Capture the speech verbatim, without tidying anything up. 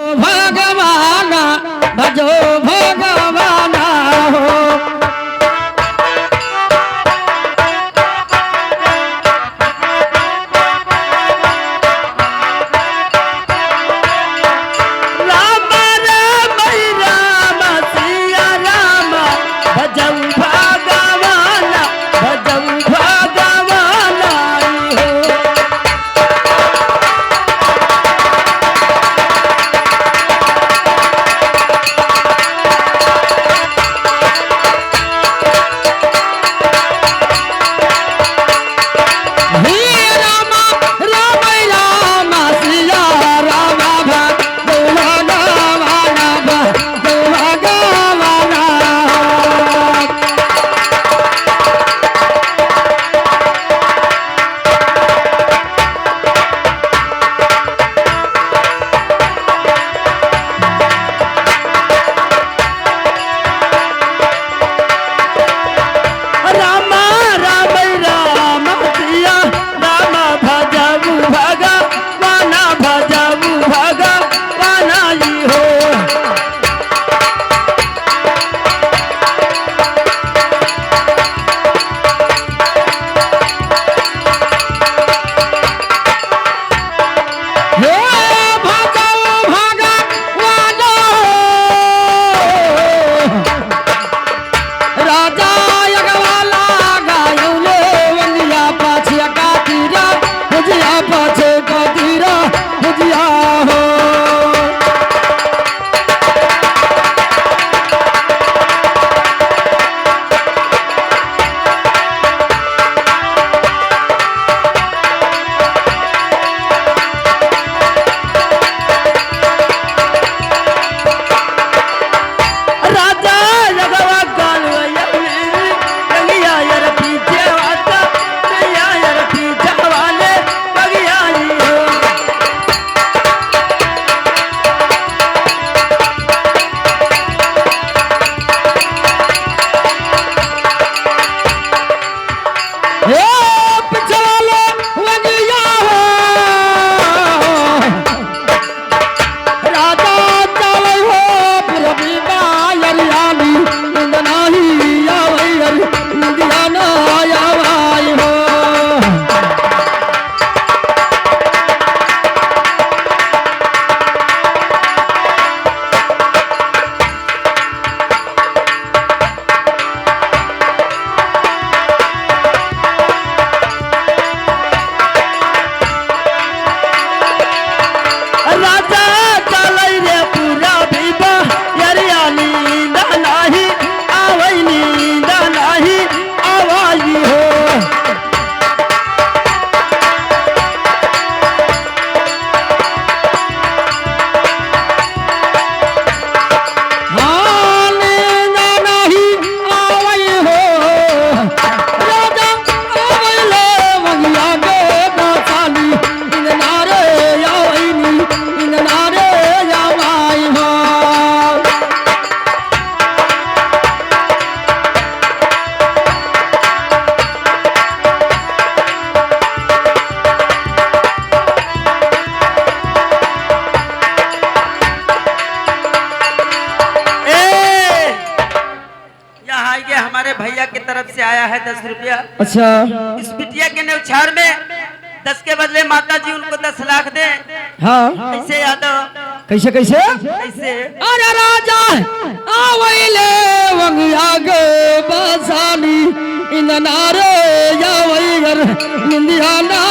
भगवान, भजो भगवान हो। राम राम राम सिया राम, भजऊ भगवान, भजऊ भगवान हो। हे राम, राम राम, सिया राम, भगवान, भगवान, भगवान। राम राम राम सिया राम, भजऊ भगवान, भजऊ भगवान ई हो। हे भजऊ भगवान हो। राजा अगवाला गायले वंगिया पाछे का तीरा, भुजिया पाछे का तीरा, भुजिया हो। राजा लगवा गाल वैया में, रंगिया यार पीछे वाला, रंगिया यार पीछे वाले, बगिया ही हो। ए पिछवाले वंगिया हो। राजा चाले हो पुरबी बायरियाली, इंद नाही आवैर, इंदिया ना आवाई हो। राजा चलै रे पूरा बीबा, यरिया नींद नाही आवै, नींद नाही आवै हो। हाँ, नींद नाही आवै हो। राजा आवै ले मंगिया के बसाली, नींद ना रे आवै नी, नींद ना रे आवै हो। ए, यहाँ ये हमारे भैया की तरफ से आया है दस रुपया। अच्छा। इस बिटिया के न्यौछाड़ में दस के बदले माता जी उनको दस लाख दे। हाँ। कैसे यादव? कैसे, कैसे? कैसे? अरे राजा, आवैले वंगिया गे बसानी, इंदनारे यावैगर, निंदिया ना